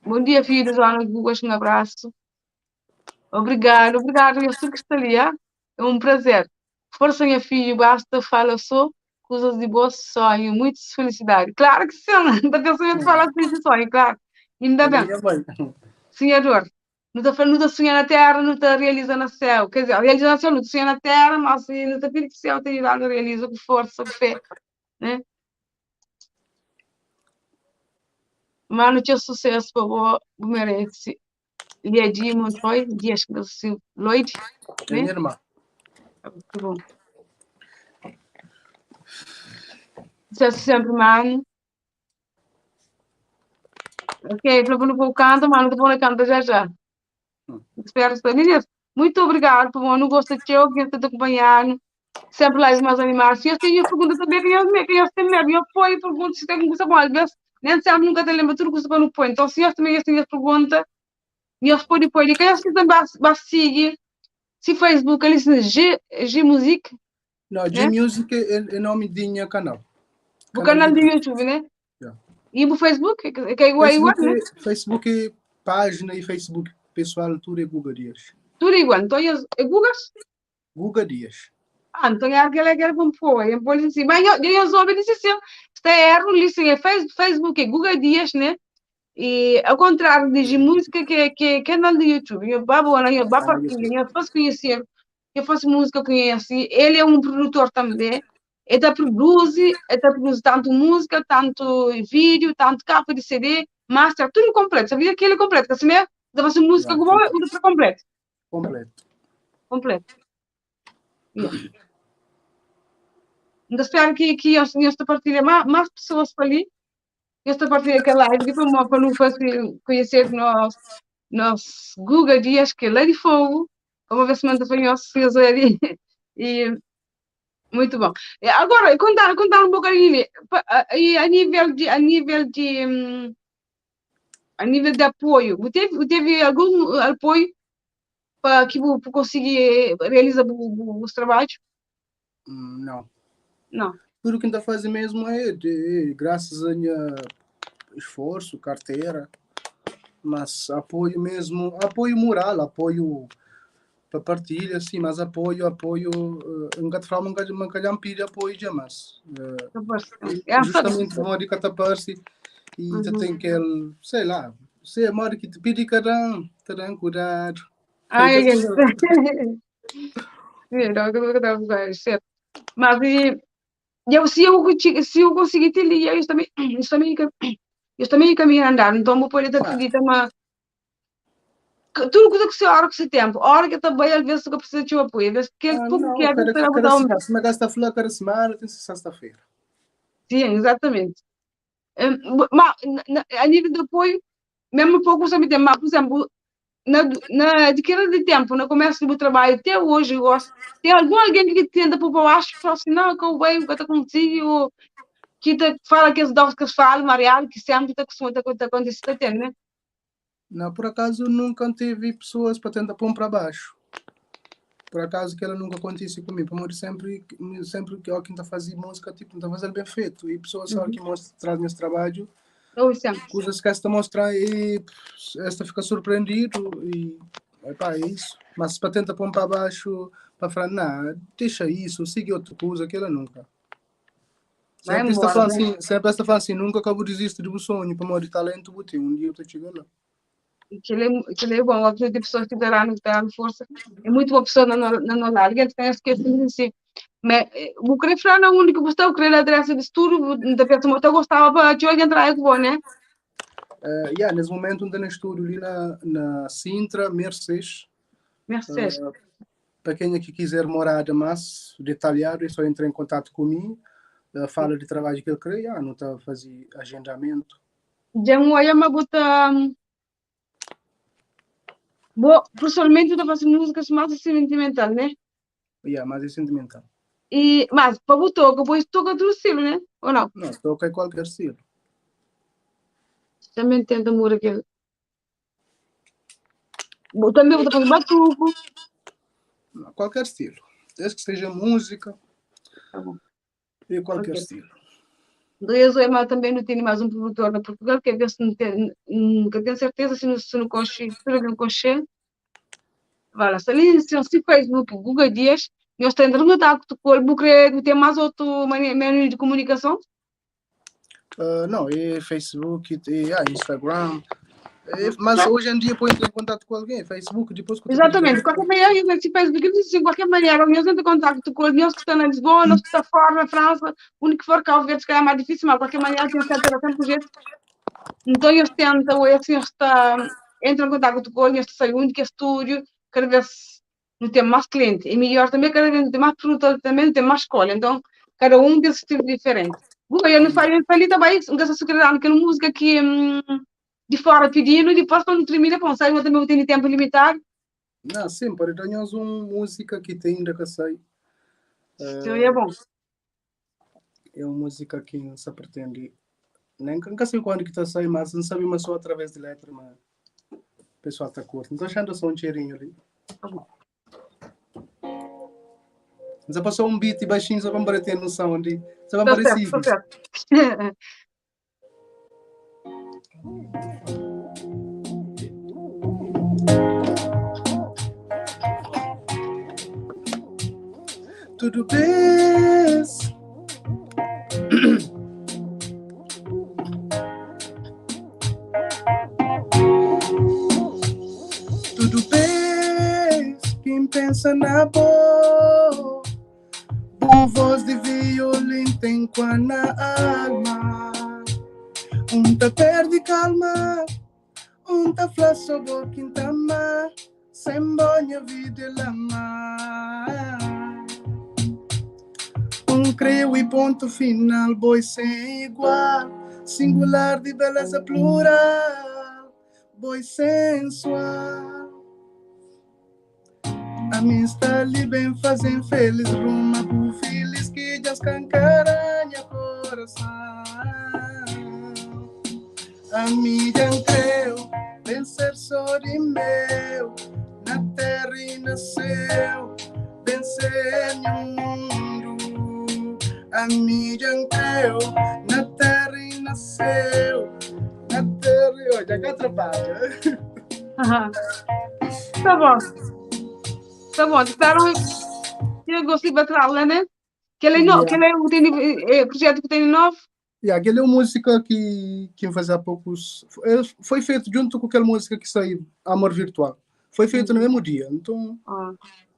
Bom dia, filho. Joana Gugas, um abraço. Obrigado, obrigado. Eu sou que está ali, é um prazer. Força, minha filha, basta, fala só, coisas de bom sonho, muita felicidade. Claro que sim, da pensamento fala assim de sonho, claro. Ainda bem. Sonhador. Não está não sonhar na terra, não está realizando no céu. Quer dizer, realiza no céu, não está sonhando na terra, mas não está pedindo que o céu te dá, realiza com força, com fé. Né? Mano, tinha sucesso, por favor, merece. Liadi Montroy, Dias Lloyd. Né? Minha irmã. Tá bom. Sucesso sempre, mano. Ok, falou não vou cantar, mano, vou cantar já já. Espero que meninas, muito obrigado por não gosto de eu, que estou acompanhando. Sempre lá mais animados. Se eu tenho pergunta também, que eu tenho mesmo, eu ponho pergunta se tem coisa bom, às vezes nem sempre nunca te lembro tudo que você não põe. Então, se eu também tenho pergunta, e eu pode pôr, e quem também vai seguir, se Facebook, ele diz G Music. Não, G Music é nome de minha canal. O canal de YouTube, né? Yeah. E o Facebook, que é igual, Facebook, igual, né? Facebook, página e Facebook pessoal, tudo é Guga Dias. Tudo igual. Então, é Guga? Guga Dias. Ah, então é aquele que era bom pôr, é bom assim. Mas eu soube disso, assim, está erro, assim, é Facebook, é Guga Dias, né? E ao contrário de música que é canal do YouTube, eu babo, eu babo, eu faço conhecer, eu faço música, conhece. Ele é um produtor também. Ele produz tanto música, tanto vídeo, tanto capa de CD, master, tudo completo. Sabia que ele é completo? Assim mesmo, dá fazer música igual, tudo completo. Completo. Completo. Yeah. Então, espero que esta partilha mais pessoas para ali. Esta partilha que é live, para não fazer conhecer nosso Guga Dias, que é lá de fogo. Vamos ver se manda para nós, e muito bom. Agora, contar um bocadinho a nível de apoio. Teve algum apoio para que você conseguir realizar os trabalhos? Não. Não. Tudo que está fazendo mesmo é graças a minha esforço, carteira, mas apoio mesmo, apoio moral, apoio para partilha, sim, mas apoio, apoio, nunca te falo, nunca, nunca lhe pedi apoio já, mas É, justamente como de cataparse e tu tem aquele, sei lá, sei a modo que te pedi cada um, te dá um cuidado. Ai, ai, ai. Não, que eu tava certo. Mas e eu, se eu conseguir te ligar, eu também caminho andar, então vou poder acreditar, mas tudo coisa que se hora que se tempo, hora que também às vezes que precisa de apoio, às vezes que ele pouco que é cada, para cada, botar o meu. se me gasta flor cada semana, tem sexta-feira. Sim, exatamente. Mas, a nível de apoio, mesmo pouco você me tem, mas, por exemplo, na adquirida de tempo, no começo do meu trabalho, até hoje eu gosto, tem algum alguém que tenta pôr para baixo e fala assim, não, que eu venho, que eu estou contigo, que te fala que as doses que falo, Mariana, que sempre está costuma estar acontecendo, tá né? Não, por acaso nunca teve pessoas para tentar pôr para baixo. Por acaso que ela nunca acontece comigo. Porque sempre, sempre que alguém está fazendo música, tipo, está fazendo bem feito. E pessoas só que mostra, traz nesse trabalho, Ou sempre. coisas que esta mostra e esta fica surpreendido e epá, é isso. Mas para tentar pôr para baixo, para falar, não, deixa isso, siga outra coisa, que ela nunca. Vai Sempre está embora, falando né? assim, sempre está falando assim, nunca acabo de desistir do sonho, para morrer de talento, botei um dia eu estou chegando lá. Que ele é bom, eu de pessoas que deram força, é muito boa pessoa na no lado, alguém tem que assim, mas o querer falar na única que eu querer adressa de estudo, da pessoa que eu gostava para te entrar é bom, né? Yeah, nesse momento estou no estúdio ali na Sintra, Mercedes. Mercedes. Para quem aqui quiser morar mais detalhado, é só entrar em contato comigo, fala de trabalho que ele quer, yeah, não está a fazer agendamento. Já não é uma bota. Bom, pessoalmente eu estou fazendo músicas mais sentimental, né? Yeah, mais é sentimental. E, mas para o toca, depois toca outro estilo, né? Ou não? Não, toca em qualquer estilo. Também tenta mudar aquele. Bom, também vou fazer batuco. Não, qualquer estilo. Desde que seja música. Tá bom. E qualquer Ok. estilo. Então, eu mas também não tenho mais um produtor na Portugal, que é ver se não tem, nunca tenho certeza se não conche, se não conche. Vai lá, se ali, se Facebook, Google Dias, nós temos um contato com o Bucre, tem mais outro meio de comunicação? Não, é Facebook, é Instagram. É, mas hoje em dia pode entrar em contato com alguém, Facebook, depois... Que Exatamente, de qualquer maneira, se Facebook, de qualquer maneira, nós entra em contato com nós que estão na Lisboa, nós que estão fora, na França, o único que for cá, ver se calhar é mais difícil, mas de qualquer maneira tem certeza sempre jeito. Então eles tentam, assim, está, entra em contato com eles, sai o único estúdio, cada vez não tem mais cliente, e melhor também, cada vez não tem mais produtor, também não tem mais escolha, então cada um tem estilo diferente. Bom, eu não falei também, não sei se eu quero música que... de fora pedindo, e depois quando termina, bom, sai, eu também tenho tempo limitado. Não, sim, pode dar uma música que tem ainda que sai. Sim, é bom. É uma música que não se pretende. Nem nunca sei quando que está saindo, mas não sabe, mas só através de letra, mas o pessoal está curto. Então, achando só um cheirinho ali. Tá bom. Mas passou um beat baixinho só para ter noção de. Só para Tá certo, parecer. tá certo. Tudo bem. Tudo bem. Quem pensa na boa, boa voz de violino tem qua na alma. Um tá perde calma, um tá flá sobre quintama, sem bonha vida lama. Um creu e ponto final, boi sem igual, singular de beleza plural, boi sensual. A mim está ali bem fazendo feliz, ruma pro feliz que já escancara coração. A minha creu, vencer só de meu, na terra e no céu, vencer no mundo. A minha creu, na terra e no céu, Já que atrapalha. Tá bom. Tá bom, espero que eu goste de bater né? Que ele no, que ele é, tem, é, projeto que tem novo. E aquele é uma música que faz há poucos. Foi feito junto com aquela música que saiu, Amor Virtual. Foi feito no mesmo dia. Então,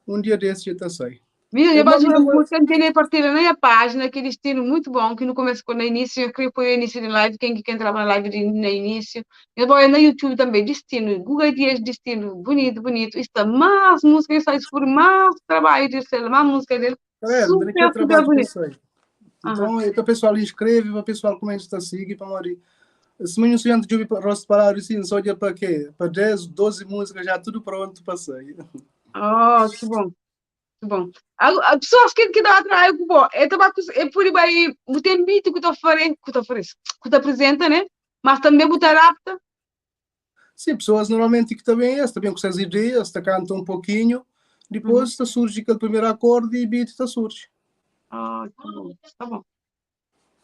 um dia desse já está saindo. Menina, eu gosto de música, não tem partilha nem a página, aquele estilo muito bom, que no começo, quando no início, eu queria pôr o início de live, quem que entrava na live de, no início. Eu vou no YouTube também, Destino, Google Dias Destino, bonito, bonito. Está mais música, eu saio por mais trabalho de ser, mais música dele. É, super, super bonito. Então, o pessoal inscreve, o pessoal começa a seguir para morrer. Se não se de rosto para assim, só de para quê? Para 10, 12 músicas já tudo pronto para sair. Oh, que bom. Que bom. A pessoas que dá atrás, bom, é tabaco, é por aí, tem beat que tu oferece, que tu oferece, que tu apresenta, né? Mas também você adapta. Sim, pessoas normalmente que também é, também com essas ideias, te cantam um pouquinho, depois te surge aquele primeiro acorde e beat te surge. Ah, tá bom, tá bom.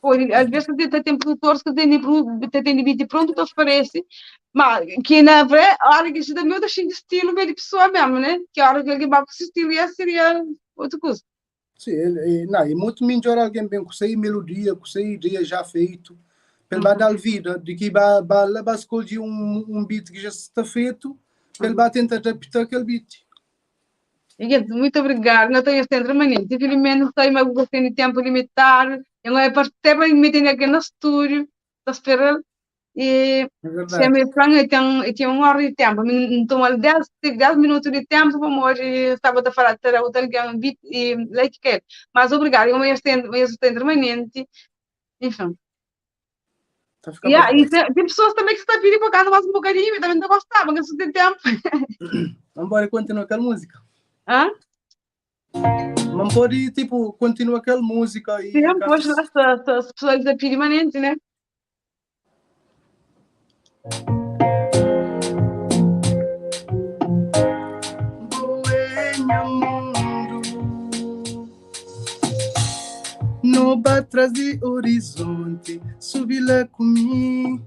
Pô, às vezes tem, tem produtores que têm, têm beat pronto, te oferece, mas que na verdade, a hora que isso também está de estilo meio de pessoa mesmo, né? Que a hora que alguém vai com esse estilo, ia seria outra coisa. Sim, não, é muito melhor alguém bem com sei melodia, com sei ideia já feito, para dar vida, de que vai, vai, vai escolher um beat que já está feito, para ele vai tentar adaptar aquele beat. Muito obrigada. Não tenho centro manente. Infelizmente, não tenho mais de tempo limitado. Eu não é para até para me meter aqui no estúdio, estou esperando. E É se verdade. me plan, eu tenho uma hora de tempo. Então, 10 minutos de tempo, vamos hoje, estava a falar, terá outro alguém, beat e like que. Mas obrigado, eu me centro manente. Enfim. Tá ficando Yeah, bom. e tem pessoas também que estão pedindo por casa mais um bocadinho, e também não gostava, porque não tem tempo. Vamos embora continuar aquela música. Hã? Não pode, tipo, continuar aquela música e. Sim, pois, lá está, as pessoas da permanente, né? Boêmia mundo No atrás de horizonte, subi lá comigo.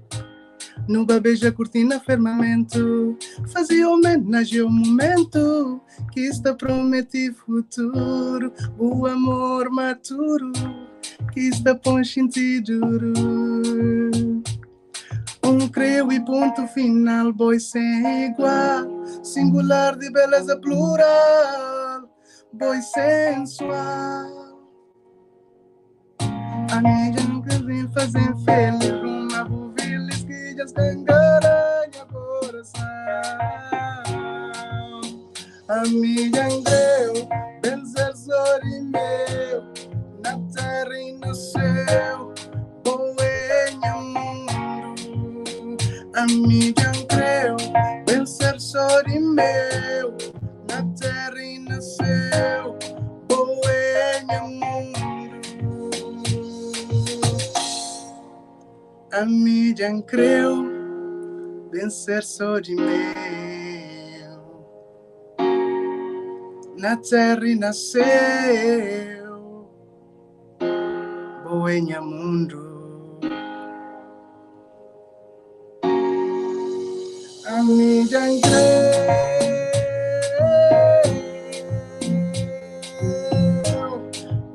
No beija cortina firmamento, fazia homenagem ao momento que está prometido futuro, o amor maturo que está ponchinte duro. Um creu e ponto final, boi sem igual, singular de beleza plural, boi sensual. A minha nunca vem fazer feliz, uma buvilis que já escancara coração. A minha creu, vencer sori meu, na terra e no céu, boêmia mundo. A minha creu, vencer sori meu, na terra e no céu, boêmia mundo. A minha creu, vencer só de meu. Na terra e nasceu, boêmia mundo. A minha creu,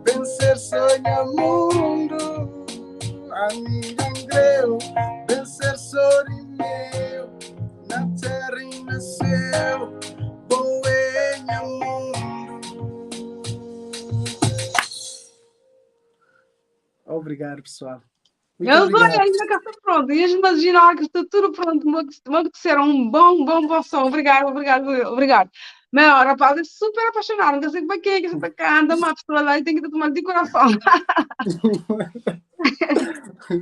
vencer sonha mundo. A minha creu, vencer sori meu, na terra e nasceu, boêmia mundo. Obrigado, pessoal. Muito Eu sou obrigado. ainda que está pronto. E imagina que está tudo pronto, vou ser um bom, bom, bom som. Obrigado, obrigado, obrigado. Mas, ó, rapaz, é super apaixonado. Não sei para quê, que você canta, uma pessoa lá e tem que tomar de coração.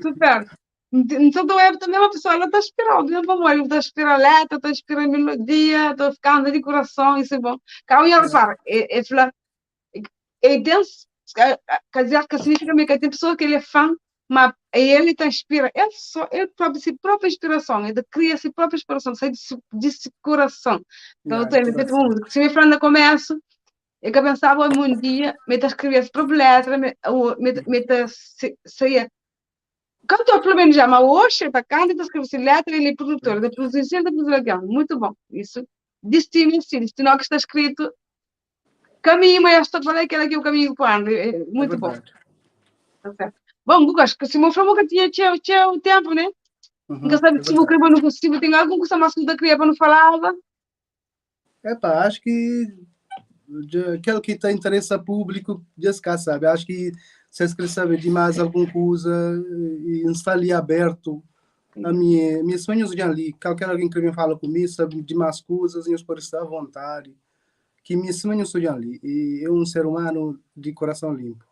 Super. Então, eu também uma pessoa, ela está esperando, eu vou morrer, está esperando letra, está esperando melodia, está ficando de coração, isso é bom. Calma, e repara, é denso, quer dizer, que significa que tem pessoa que ele é fã, mas ele te inspira, ele só, ele próprio, sua própria inspiração, ele cria sua própria inspiração, sai de coração. Então, eu tenho feito uma música. Se me falando no começo, eu que pensava um dia, me escrever a própria letra, me, me, me saía Cantor pelo menos já, mas hoje tá canta, tá escreve se letra, ele é produtor, ele produz, ele produz alguém. Muito bom. Isso. Destino em si, destino que está escrito. Caminho, mas estou falando que era aqui o caminho quando. É, muito é bom. Tá certo. Bom, Guga, acho que se meu falou que tinha tinha, tinha o tempo, né? Uhum, Nunca sabe é se vou querer não consigo, tem algum que mais que queria para não falava. Epá, acho que aquele que tem interesse público, já se cá sabe. Acho que se quer saber de mais alguma coisa e está ali aberto. A minha, minha sonhos já ali. Qualquer alguém que me fala comigo sabe de mais coisas, e pode estar à vontade. Que minha sonhos já ali. E eu um ser humano de coração limpo.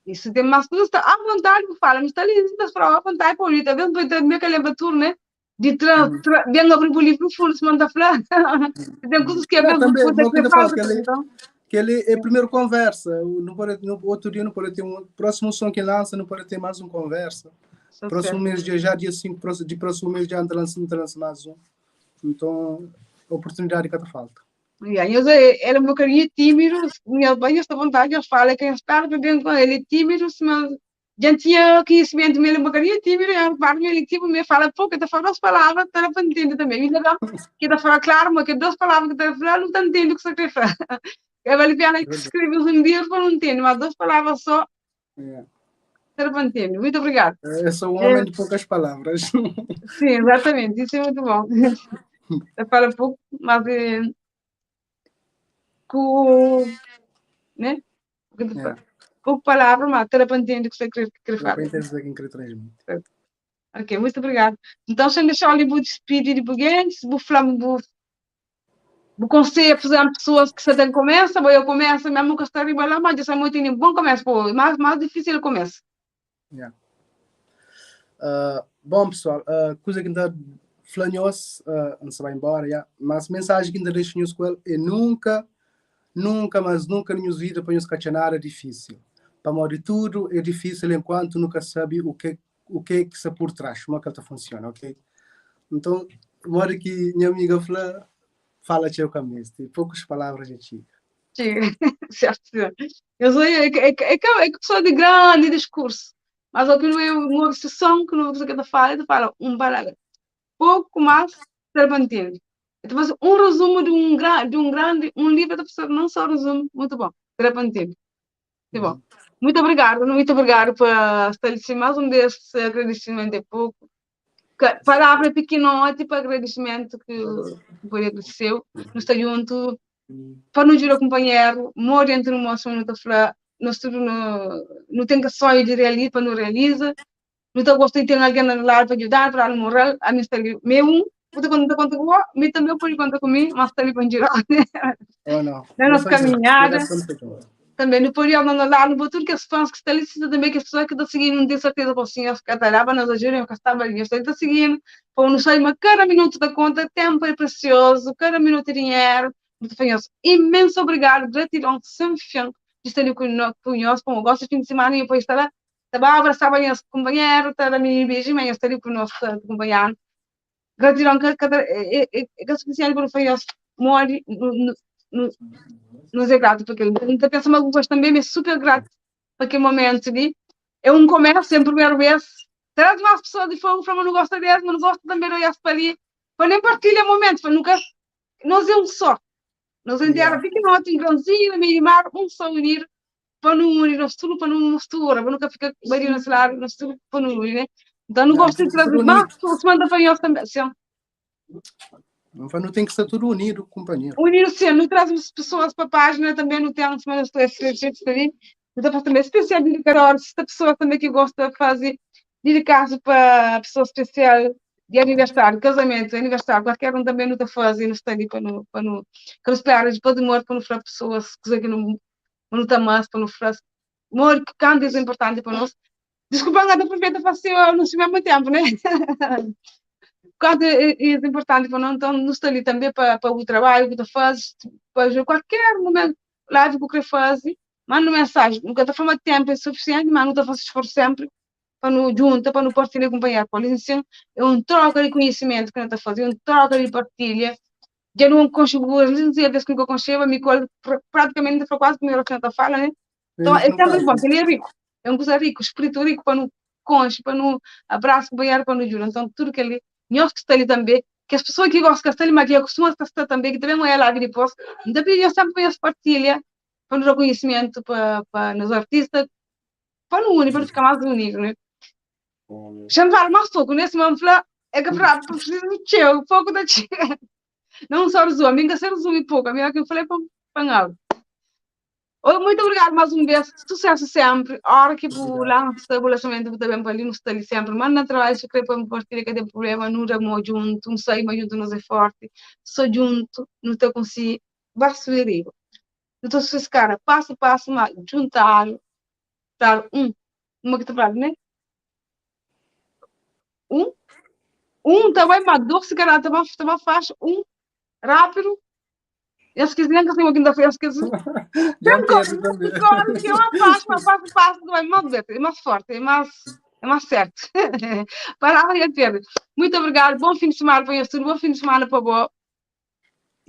Isso tem mais coisas, está à vontade, fala, mas está ali, está à vontade, por isso, talvez não tem que lembrar tudo, né? De tra, uhum. tra, bem abrir o livro fundo, se manda falar. Tem coisas que é bem também, que falo, que ele, então. que ele é primeiro conversa, não pode, no outro dia não pode ter um próximo som que lança, não pode ter mais uma conversa. Próximo mês, já, já dia 5, próximo, de próximo mês já anda lançando, lança mais um. Então, oportunidade que falta. Yeah, eu era um bocadinho tímido, minha mãe esta vontade, eu falo que eu espero bem com ele, tímido, mas já tinha conhecimento dele um bocadinho tímido, eu falo ele tipo, me fala pouco, eu falo duas palavras, tá para entender também. Ainda bem que tá fala claro, mas que duas palavras que tá falando, não tá entendendo o que você quer falar. Eu vale a pena escrever um livro para não entender, mas duas palavras só. Yeah. Para entender. Muito obrigado. Eu sou um homem de poucas palavras. Sim, exatamente, isso é muito bom. Eu falo pouco, mas é, com, né? Yeah. Pouco palavra, mas para entender o que você quer, quer falar. Para entender quem quer transmitir. Ok, muito obrigado. Então, sem deixar ali, vou despedir de buguentes, vou falar, vou, vou conselho a pessoas que se começa, vou eu começo, mesmo que está arriba lá, mas já muito bom começo, pô, mais, mais difícil o começo. Yeah. Bom, pessoal, coisa que ainda flanhos, não se vai embora, yeah. Mas mensagem que ainda deixo com ele é nunca, nunca, mas nunca na minha vida para nos nada é difícil. Para morrer tudo é difícil enquanto nunca sabe o que que está por trás, como é que ela funciona, ok? Então, mora que minha amiga fala, fala teu caminho, tem poucas palavras de chica. Sim, certo. Eu sou é, é, é, é que pessoa de grande discurso, mas o que não é uma obsessão que não você fala, ele fala um parágrafo. Pouco mais para entender. Então, um resumo de um grande, um livro da pessoa, não só resumo, muito bom, para entender. Muito bom. Muito obrigado, muito obrigado por estar aqui mais um desses agradecimento é pouco. Palavra pequenote para agradecimento que foi agradeceu. Nos está junto, para nos ajudar companheiro, mora entre nós, não está falar, nós tudo não, não tem que sonho de realizar, para não realiza. Não está gostando de ter alguém lá para ajudar, para dar moral, a mim está ali, meu um, você conta conta comigo, me também pode contar comigo, mas está ali para ajudar. Oh, não. Na nossa caminhada. Também não podia andar lá, no tudo que as fãs que estão ali, também que as pessoas que estão seguindo, não têm certeza para assim, as que estão nos ajudem, que estão ali, estão seguindo, para não sair, mas cada minuto da conta, tempo é precioso, cada minuto é dinheiro, muito fanhoso. Imenso obrigado, gratidão sem fim, de estar ali conosco, como gosto de fim de semana, e depois estar lá, estava abraçar bem os companheiros, estar a me beijar, mas estar ali conosco, acompanhando. Gratidão, que cada, é, é, é suficiente para o fanhoso, morre, no, no, nos é grato porque não pensa uma coisa também, mas super grato para aquele momento ali. É um comércio em primeiro vez. Traz mais pessoas de fogo para não gosta dele, mas não gosta também de olhar para ali. Para nem partilhar momento, para nunca. Nós é um só. Nós em terra pequenote, um grãozinho, meio mar, um só unir, para não unir, nós tudo para não mistura, para nunca ficar bem no lado, nós tudo para não unir, né? Então não gosto de trazer mais pessoas, manda para nós também. Assim. Não tem que estar tudo unido, companheiro. Unido, sim. Não traz pessoas para a página também, não tem mas estou ali. Então, também especial dedicador, se a pessoa também que gosta de fazer dedicar-se para pessoa especial de aniversário, casamento, aniversário, qualquer um também não está fazendo, não está ali para não, para não, que espera depois de morte, para não falar pessoas, coisa que não, não está mais, para não falar, morte, que canto é importante para nós. Desculpa, não aproveita fazer não se mesmo tempo, né? Quanto é, é importante para nós, então, não está ali também para, para o trabalho que tu fazes, para qualquer momento, live que eu quero fazer, manda mensagem, nunca está falando tempo é suficiente, mas não está fazendo esforço sempre para não junta, para não partilhar acompanhar. Por isso, é um troca de conhecimento que não está fazendo, um troca de partilha. Já não consigo, não sei vezes que eu consigo, me praticamente foi quase primeiro que não fala, né? Então, é sempre bom, ele é rico, é um coisa rico, espírito rico para não konxe, pa nu abrasa kunpanheru, pa nu djuda. Nton, tudu kel-li, nhos ki sta li tanbê, kes pesoa ki gosi ka sta li, má ki dja kustuma ta sta tanbê, ki ta ben oia live dipôs, N ta pidi nhos sénpri pa nhos partilha, pa nu da konhisimentu pa pa nos artista, pa nu uni, pa nu fika más unidu, né? Xa N fala más poku, né? Sima N fla, é ka pra presiza di txeu, poku ta txega. Não só resumo, a mim que se resume pouco, a mim é que eu falei para para Oi, muito obrigado mais um vez, sucesso sempre. Hora que bu lança bu lançamento, bu também para ali, não está ali sempre. Manda trabalho, se querer para partilha que tem problema, não dá mo junto, não sai, mas junto nós é forte. Só junto, não tá conseguir, vai subir riba. Não tô se cara, passo a passo, mas juntar, dar um, uma que te fala, né? Um, um também, mas dois, se calhar, também, também faz um rápido. Eu esqueci, nem que assim, ainda foi, eu esqueci. Já Tem perdi também. como, que é uma faixa, uma faixa, fácil, é mais é mais forte, é mais, é mais certo. Palavra e Pedro. Muito obrigado, bom fim de semana para vocês, bom fim de semana para você.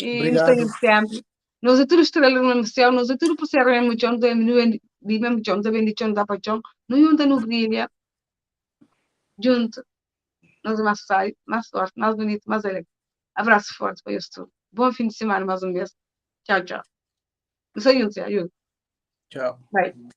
E nos Obrigado. temos sempre. Nós é tudo estrela no mesmo céu, nós é tudo por ser no mesmo chão, do mesmo chão, também de chão, dá para chão. Não junta no brilha, junto. Nós é mais sábio, mais forte, mais bonito, mais alegre. Abraço forte para vocês tudo. Bom fim de semana mais uma vez. Tchau, tchau. Não sei, ajuda. Tchau. Bye.